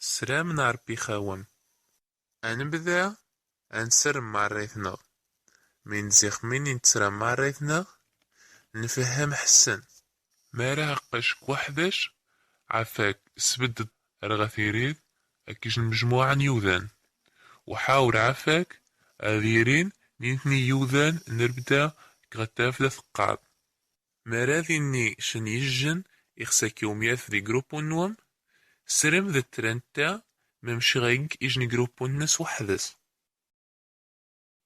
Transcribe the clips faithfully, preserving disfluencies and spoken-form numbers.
Sram n Ṛebbi xawem. Ad nebda ad nsrem marrayt-nneɣ. Mi nzixmin i nettra marrayt-nneɣ, nfehhem ḥsen. Mi ara aqac deg weḥdac, ɛafak sbedd ar ɣef irid akkij n mejmuɛa n yiwdan. U ḥawel ɛafak ad irin nitni yiwdan n rebda deg ɣ tafda teqqar. Mi ara d inni cen yijjen ixsaki umyat di grupu-nwem, srem d trenta, memci ɣa yegg ijni grupu-nnes weḥdes.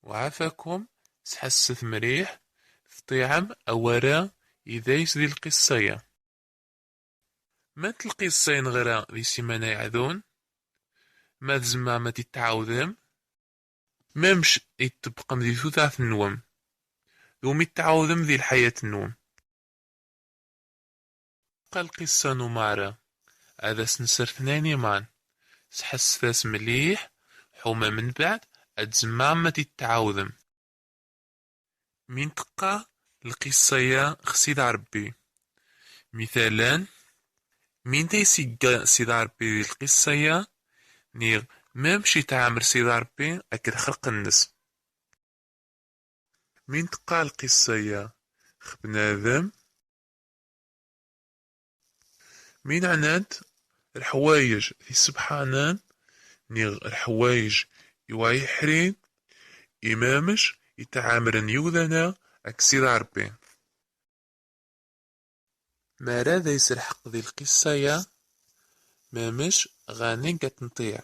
Uɛafakum, sḥesset mliḥ, tṭiɛem awara idayes di lqissa-ya. Mant lqissa i neɣra di simana iɛdun, ma tzemrem ad t-tɛawdem, memc i tṭebbqem di tudert-nwem, d umi tɛawdem di lḥayat-nwem. Tebqa lqissa n umaɛra, ad as-nser tnayen iman. Sḥesset-as mliḥ, ḥuma menbeɛd ad tzemrem ad t-tɛawdem. Min teqqar lqissa-ya ɣ Sidi Ṛebbi. Mitalen, min da yessigga Sidi Ṛebbi di lqissa-ya, niɣ memc itɛamer Sidi Ṛebbi akked lxelq-nnes. Min teqqar lqissa-ya ɣ bnadem, min ɛnant leḥwayeǧ tisebḥanen, niɣ leḥwayeǧ iwa iḥrin, i memc itɛamren yiwdana akked Sidi Ṛebbi. Mi ara d ay s lḥeqq di lqissa-ya, mamec ɣanig ad t-nṭiɛ,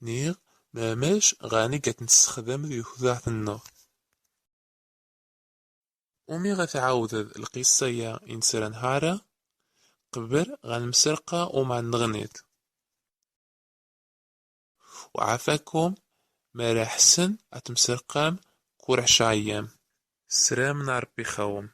niɣ mamec ɣanig ad t-nessexdem di tudert-nneɣ. Umi ɣa tɛawdeḍ lqissa-ya i nesra nhara, qbel ɣa nemserqa umeɛneɣ-nit. Uɛafakum, mi ara ḥsen ad temserqam kul ɛecra ayyam. Sram n Ṛebbi xawem.